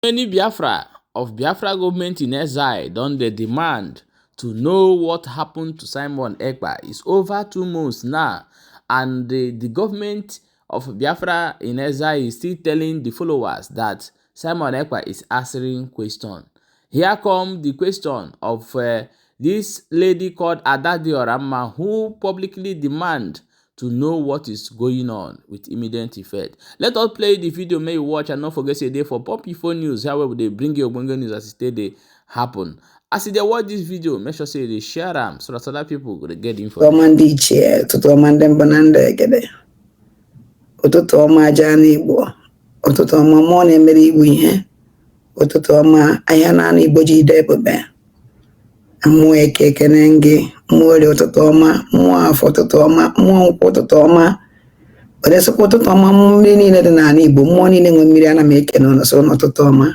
Many Biafra of Biafra Government in Exile don dey demand to know what happened to Simon Ekpa. It's over 2 months now and the government of Biafra in exile is still telling the followers that Simon Ekpa is answering question. Here come the question of this lady called Adadi Oramma, who publicly demand to know what is going on with immediate effect. Let us play the video, may you watch, and not forget say dey for Pump Info News, here where we dey bring you ogbonge news as e take dey happen. As you dey watch this video, make sure say you dey share am so that other people go dey get the Ụtụtụ ọma information. Ndị ichie, ụtụtụ ọma ndị mbụ na ndị egede, ụtụtụ ọma aja n'Igbo, ụtụtụ ọma mmụọ na-emere Igbo ihe, ụtụtụ ọma ahịa naanị Igbo ji ide ebube, mmụọ eke ekene gị, mmụọ orie ụtụtụ ọma, mmụọ afọ ụtụtụ ọma, mmụọ nkwụ ụtụtụ ọma, were sịkwa ụtụtụ ọma mmiri niile dị n'ala Igbo, mmụọ niile nwe mmiri, ana m ekene ụnụ sị ụnụ ụtụtụ ọma,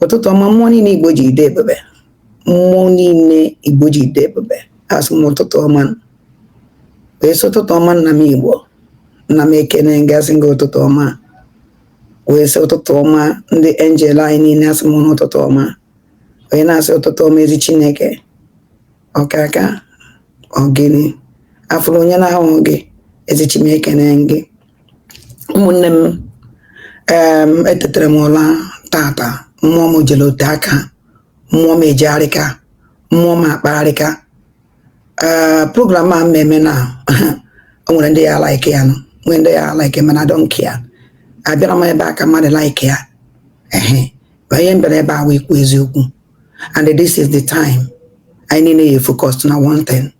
ụtụtụ ọma mmụọ niile Igbo ji ide ebube, mmụọ niile Igbo ji ide ebube, asị m ụtụtụ ọma, wee sị ụtụtụ ọma nna m Igbo, nna m ekene gị, asị gị ụtụtụ ọma, wee sị ụtụtụ ọma ndị angel anyị niile, asị m ụnụ ụtụtụ ọma, wee na-asị ụtụtụ ọma ezi Chineke ọkaka ọgịnị afụrụ onye na-ahụ gị, ezi Chineke gị. Ụmụnne m, etetere m ụla tata, mmụọ m jere ote aka, mmụọ m ejegharịka, mmụọ m akpagharịka. Ee, program a mmemme na o nwere ndị ya like ya nụ, nwee ndị ya like, mana I don't care. Abịara m ebe a ka mmadụ like ya ehe, ma ihe m bịara ebe a wee ikwu eziokwu, and this is the time anyị niile ya focus na one thing,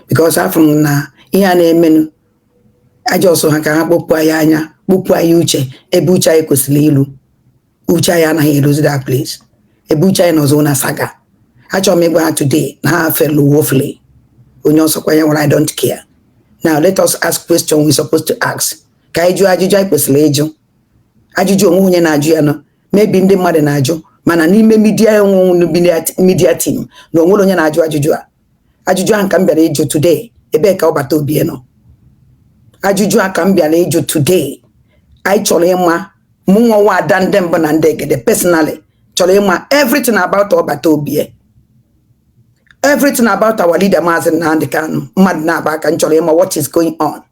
because afụrụ m na ihe a na-emenụ aja ọsọ ha ka ha kpọpụ anyị anya, kpọpụ anyị uche ebe uche anyị kwesịrị ilu. Uche anyị anaghị eruzi that place ebe uche anyị nọzọ na saga. Achọrọ m ịgwa ha today na ha fail woefully. Onye ọsọkwa ya nwere, I don't care. Now let us ask question we supposed to ask, ka anyị jụọ ajụjụ anyị kwesịrị ịjụ, ajụjụ onwe onye na-ajụ ya nọ, maybe ndị mmadụ na-ajụ, mana n'ime media enwe media team na onwere onye na-ajụ ajụjụ a. Ajụjụ ahụ ka m bịara ịjụ today: ebee ka ọbata obi nọ? Ajụjụ a ka m bịara ịjụ today. Anyị chọrọ ịma, mụ nwa nwa ada ndị mbụ na ndị egede, personally chọrọ ịma everything about ọbata obi, everything about our leader, Maazị Nnamdi Kanu. Mmadụ na-aba aka m chọrọ ịma what is going on.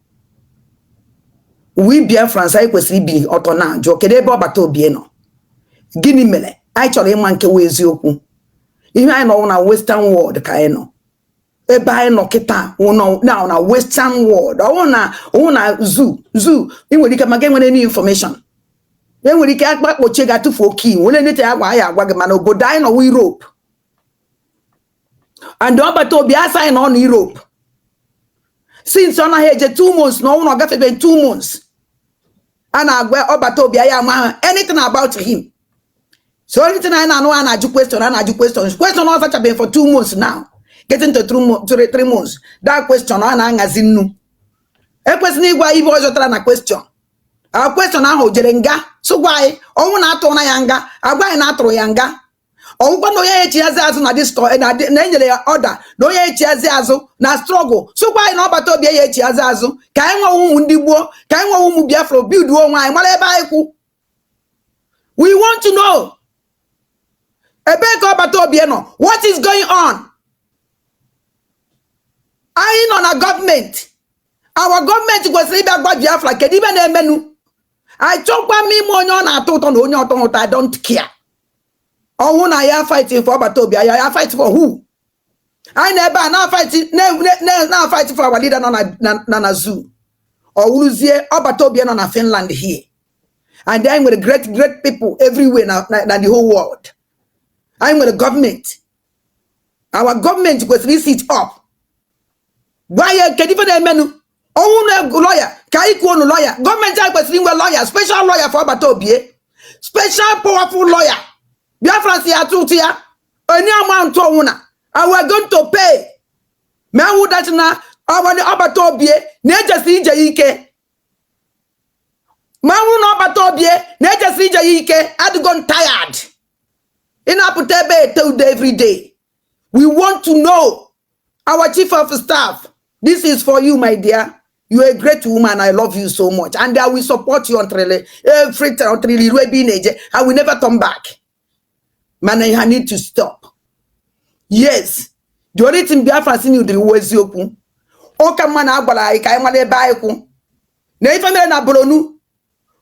We Biafrans, anyị kwesịrị ibili ọtọ na-ajụ, kedu ebe ọbata obi nọ? Gịnị mere? Anyị chọrọ ịma nke wụ eziokwu. Ihe anyị nọ na western world ka anyị nọ, ebe anyị nọ kịta now na western world, ọwụ na zoo zoo. Ị nwere ike maka enwere any information, enwere ike akpa kpochie gị, atụfu oke nwere nete ya gwa anyị agwa gị, mana obodo anyị nọ Europe, and ọbata obi asa anyị nọ na Europe since ọ naghị eje 2 months na ọnwụ na ọ gafebe 2 months a na-agwa ọbata obi anyị ama anything about him. So anything anyị na-anụ, a na-ajụ question, a na-ajụ question, question ọ zachabeghị for 2 months now, getting to 3 months. That question ọ na-aṅazi nnu, ekwesịrị ịgwa ibe ọ zọtara na question a, question ahụ jere nga sụgwa anyị ọnwụ na atụrụ na ya nga, agwa anyị na atụrụ ya nga, ọgwụkwa na onye echiazi azụ na disco na na enyere ya ọda na onye echiazi azụ na struggle, sụkwa anyị na ọbata obi ya echiazi azụ, ka anyị nwewe ụmụ ndị gboo, ka anyị nwewe ụmụ Biafra build onwe anyị, mara ebe anyị kwụ. We want to know ebee ka ọbata obi nọ, what is going on. Anyị nọ na gọọmenti, our gọọmenti kwesịrị ịbịa gwa Biafra kedu ibe na-emenụ. Achọkwa m ime onye ọ na-atọ ụtọ na onye ọtọ ụtọ, I don't care. Ọnwụ na ya fighting for ọbata obi ya, ya fight for who? Anyị na ebe a na-fight na-fight for our leader nọ na zoo, ọ wụrụzie ọbata obi nọ na Finland here, and anyị nwere great great people everywhere na the whole world. Anyị nwere gọọmenti, our gọọmenti kwesịrị sit up gwa ya kedu ife na-emenụ. Ọnwụ na lọya, ka anyị kwuo nu lọya, gọọmenti anyị kwesịrị inwe lọya, special lawyer for ọbata obie, special powerful lawyer. Biafra si ya atụ ụtụ ya onye amount ọnwụ na and we are going to pay ma awụ that na ọbata obie na-ejesi ije ya ike, ma awụ na ọbata obie na-ejesi ije ya ike. Adịgo tired ị na-apụta ebe ete udo every day. We want to know our chief of staff. This is for you, my dear. You are a great woman. I love you so much and I will support you until everything, until iru ebe ị na-eje. I will never turn back. Mana you need to stop. Yes, the only thing Biafra si n'udiri wu eziokwu. Ụka mma na agwara anyị ka anyị mara ebe anyị kwụ na ife mere na Boronu.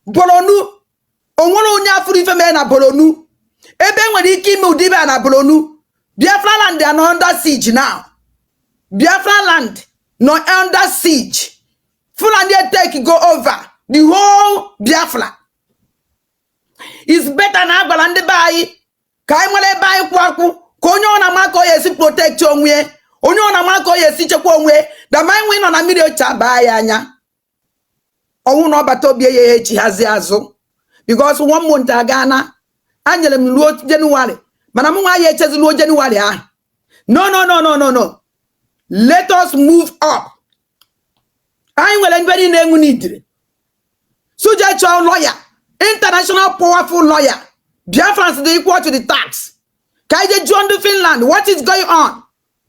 Boronu o nwere onye afụrụ ife mere na Boronu, ebe e nwere ike ime ụdị ibe a na Boronu. Biafra land are under siege now. Biafra land nọ under siege. Fulani take go over the whole Biafra. Is better na agwara ndị be anyị ka anyị mara ebe anyị kwụ akwụ, ka onye ọ na-ama ka ọ ya esi protect onwe ya, onye ọ na-ama ka ọ ya esi chekwa onwe ya. Dama anyị nọ na mmiri oche baa ya anya ọnwụ na ọbata obi ya echi hazi azụ, because one month agana anyere m ruo Jenụwarị, mana mụ nwa ya echezi ruo Jenụwarị ahụ. No, no, no, no, no, no, let us move up. Anyị nwere ndị niile enwu n'idiri suje chọọ lawyer, international powerful lawyer. Biafrans dị equal to the tax. Ka anyị jee jụọ ndị Finland what is going on.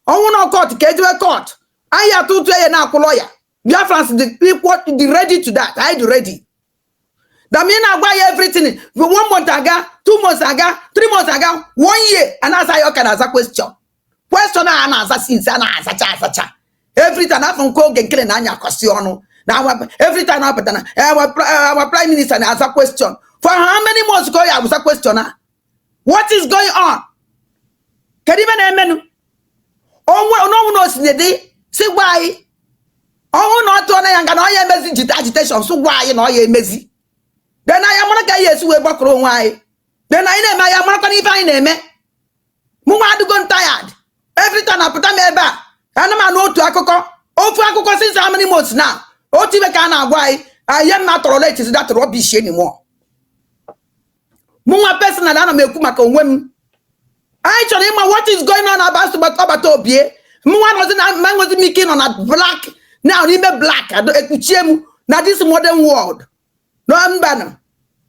Ọnwụ na court, ka ejebe court. Anyị atụ ụtụ ya na-akwụ lawyer. Biafrans dị equal, dị ready to that. Anyị dị ready. Dami na-agwa ya everything. One month aga, 2 months aga, 3 months aga, one year, a na-aza ya, ọka na-aza question, question a na-aza since a na-azacha azacha every time. Afọ nke oge nkele na anya akọsi ọnụ na every time na-apụta na our prime minister na-aza question. For how many months ka ọ ya abụza question a? What is going on? Kedu ibe na-emenụ? Onwe n'ọnwụ na osinye dị si gwa anyị. Ọnwụ na ọ tụọ na ya nga na ọ ya emezi jite agitation, sụ gwa anyị na ọ ya emezi. Then anyị mara ka anyị esi wee gbakọrọ onwe anyị. Then anyị na-eme, anyị amarakwa n'ife anyị na-eme. Mụ nwa adịgo m tired. Every time apụta m ebe a, ana m anụ otu akụkọ, ofu akụkọ since how many months now. Otu ibe ka a na-agwa anyị. Anyị m na-atọrọ late that rubbish anymore. Mụ nwa personal, ana m ekwu maka onwe m. Anyị chọrọ ịma what is going on about ọbata obie. Mụ nwa nọzi na ma nwezi m ike ịnọ na black na n'ime black ekpuchie m na this modern world na mbanụ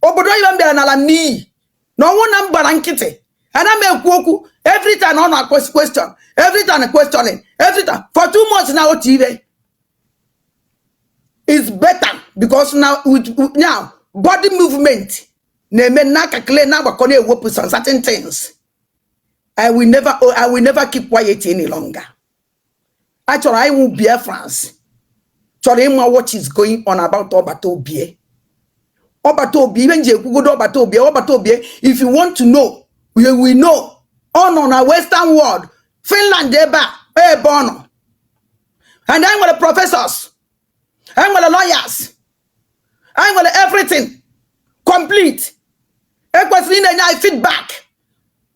obodo oyibo. M bịara n'ala m n'iyi na ọnwụ na m gbara nkịtị, ana m ekwu okwu. Every time ọ na question, every time questioning, every time for 2 months na otu ire is better, because now with now body movement na-eme na-akakle na-agbakọ na-ewepụ some certain things. I will never keep quiet any longer. A chọrọ anyị wụ Biafrans chọrọ ịma what is going on about ọbata obie, ọbata obi. Ihe nji ekwugodo ọbata obie, ọbata obie, if you want to know, we will know. Ọ nọ na western world, Finland ebe a, ebe ọ nọ. And anyị nwere professors, anyị nwere lawyers, anyị nwere everything complete. Ekwesịrị ị na-enye anyị feedback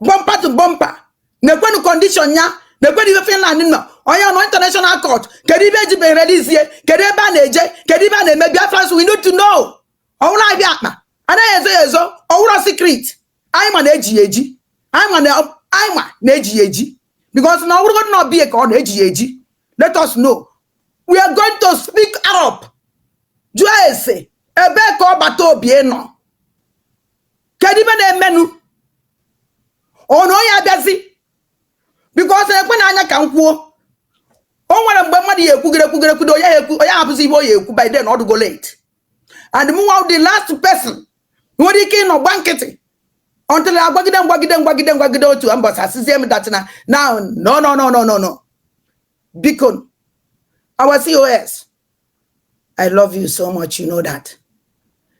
bumper to bumper. Na-ekwenu condition ya, na-ekwenu ife Finland nọ, onye nọ international court. Kedu ibe ejibeghị release? Kedu ebe a na-eje? Kedu ibe a na-eme? Biafrans, we need to know. Ọwụrụ abịa akpa anaghị ezo ya ezo, ọwụrụ secret. Anyị ma na-eji ya eji, anyị ma na-eji ya eji, because na ọwụrụgodị na ọbịa ka ọ na-eji ya eji. Let us know. We are going to speak up. Jụọ ese ebee ka ọbata obie nọ, kedu ibe na-emenụ. Ọ na onye abịazi, because ekwe na anya ka m kwuo. O nwere mgbe mmadụ ya ekwugide ekwugide ekwude, onye ya ekwu, onye hapụzi ihe o ya ekwu. By then ọ dụgo late. And mụ nwa, the last person nwere ike ịnọ gba nkịtị until agwagide ngwagide ngwagide ngwagide otu mbọsị asịzie m that na now. No, no, no, no, no, no. Biko, our COS, I love you so much, you know that,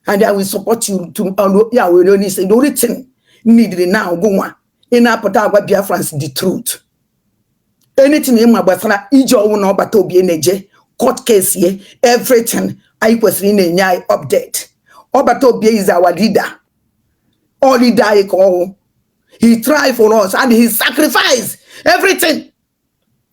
and I will support you to ya were onye isi. The only thing needed now go nwa ị na-apụta agwa Biafrans the truth. Anything ịma gbasara ije ọnwụ na ọbata obi na-eje court case ye, everything, anyị kwesịrị ị na-enye anyị update. Ọbata obi is our leader. All leader anyị ka ọwụ. He try for us and he sacrifice everything.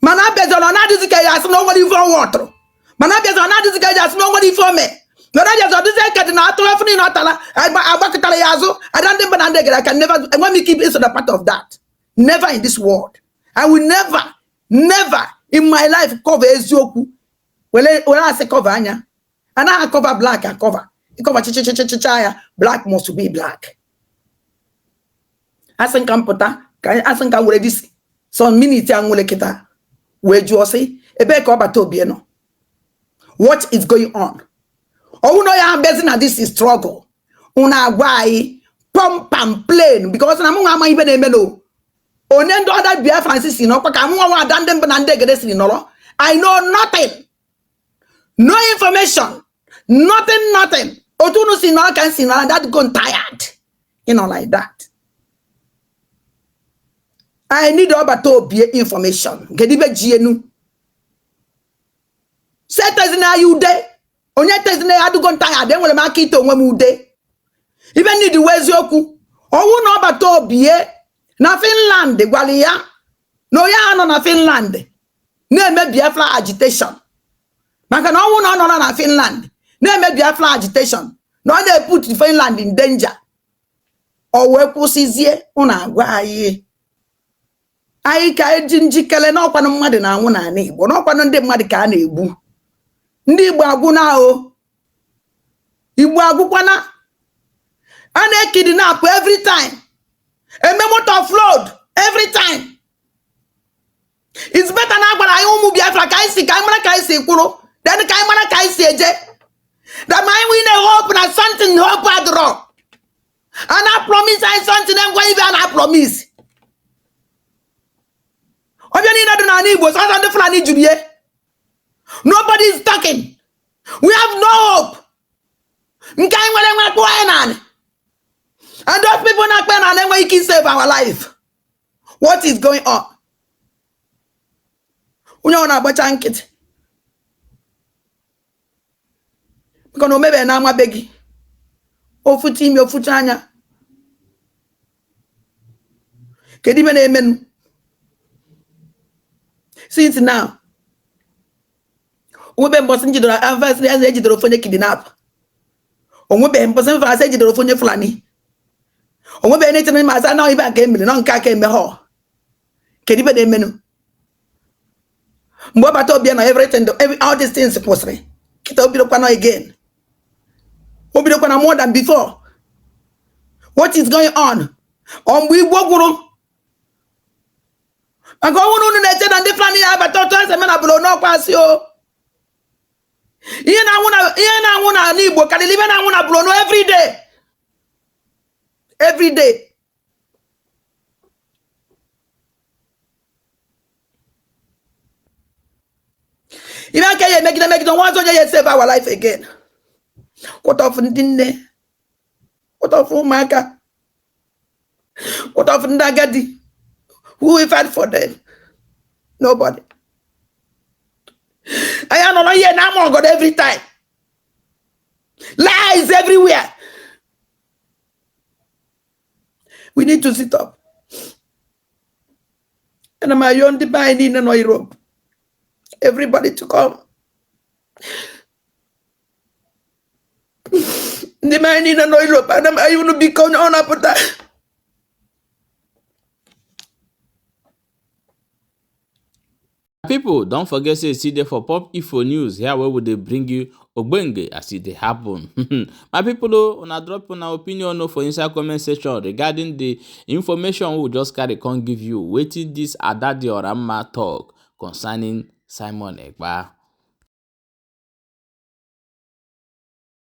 Mana abịazara ọ na-adịzi ka ya asị na o nwere ife ọnwa ọtụrụ. Mana abịazara ọ na-adịzi ka ya asị na o nwere ife ome. Mana abịazara ọ dịzi ka dị na atụrụ afọ niile ọ tara agbakọtara ya azụ. Ada ndị mba na ndị gara can never. Enwe m ike iso na part of that. Never in this world. I will never, never in my life cover eziokwu were were asị cover anya. Anaghị cover black acover. Ịcover chichichichicha ya, black must be black. Asị nka mpụta ka asị nka were this some minute a nwere kịta wee jụọ sị ebee ka ọbata obi nọ. What is going on? Ọwụ na ya abịazi na this is struggle, unu agwa anyị pump and plain, because na mụ nwa amaghị ibe na-eme no onye ndị ọda Biafra si nọkwa ka mụ nwa ada ndị mbụ na ndị egede siri nọrọ. I know nothing, no information, nothing, nothing. Otu unu si nọrọ ka m si nọrọ, that go tired, you know, like that. I need ọbata obie information. Kedu ibe ji enu setezina ya ude onye tezina ya adịgo tired? Enwere m aka ite onwe m ude ibe need wee eziokwu. Ọnwụ na ọbata obie na Finland gwara ya na onye ha nọ na Finland na-eme Biafra agitation, maka na ọnwụ na ọ nọrọ na Finland na-eme Biafra agitation na ọ na-eput Finland in danger. O wee kwụsịzie. Ụnụ agwa anyị, anyị ka eji njikere n'ọkwanụ mmadụ na-anwụ n'ala Igbo, n'ọkwanụ ndị mmadụ ka a na-egbu. Ndị Igbo agwụna o, Igbo agwụkwana. A na-ekidnap every time, eme moto offload every time. It's better na agwara anyị ụmụ Biafra ka anyị si, ka anyị mara ka anyị si kwụrụ, then ka anyị mara ka anyị si eje. That ma anyị nwee hope na something, hope adịrọ. A na promise anyị something, ngwa, ibe a na promise ọbịa niile dị n'ala Igbo, sọsọ ndị Fulani juru ye. Nobody is talking. We have no hope. Nke anyị nwere nwe kpụọ anyị naanị, and those people na-akpa naanị enweghị ike save our life. What is going on? Onye ọ na-agbacha nkịtị maka na o mebeghị na amabeghị ofutu imi ofutu anya. Kedu ibe na-emenụ since now? Onwebe mbọsị njidere avas eze ejidere ofu onye kidnap. Onwebeghị mbọsị mfrasị ejidere ofu onye Fulani. Onwebeghị na-echere ma asa na ibe a ka emere nọ nke aka eme ha. Kedu ibe na-emenụ mgbe ọ bata obi na everything, all these things kwụsịrị? Kịta o bidokwana again, o bidokwana more than before. What is going on? Ọ mgbe Igbo gwụrụ maka ọnwụ na unu na-eche na ndị Fulani ya abata otu esi eme na obodo n'ọkwa asị o. Ihe na-anwụ na ihe na-anwụ n'ala Igbo karịrị ihe na-anwụ na Borno every day, every day. Ihe aka ya emegide megide nwa ọzọ onye ya save our life again. What of ndị nne? What of ụmụaka? What of ndị agadi? Who will fight for them? Nobody. Anyị anọrọ ihe na-ama ọgọdọ every time, lies everywhere. We need to sit up. Ana m ayọ ndị be anyị niile nọ Europe, everybody to come. Ndị be anyị niile nọ Europe, ana m ayọ unu, biko, onye ọ na-apụta. People don forget say e still dey for Pop Ifo News here wey we dey bring you ogbonge as e dey happen. My people o, una drop una opinion o for inside comment section regarding the information wey we just carry come give you, wetin this Adadioramma talk concerning Simon Ekpa.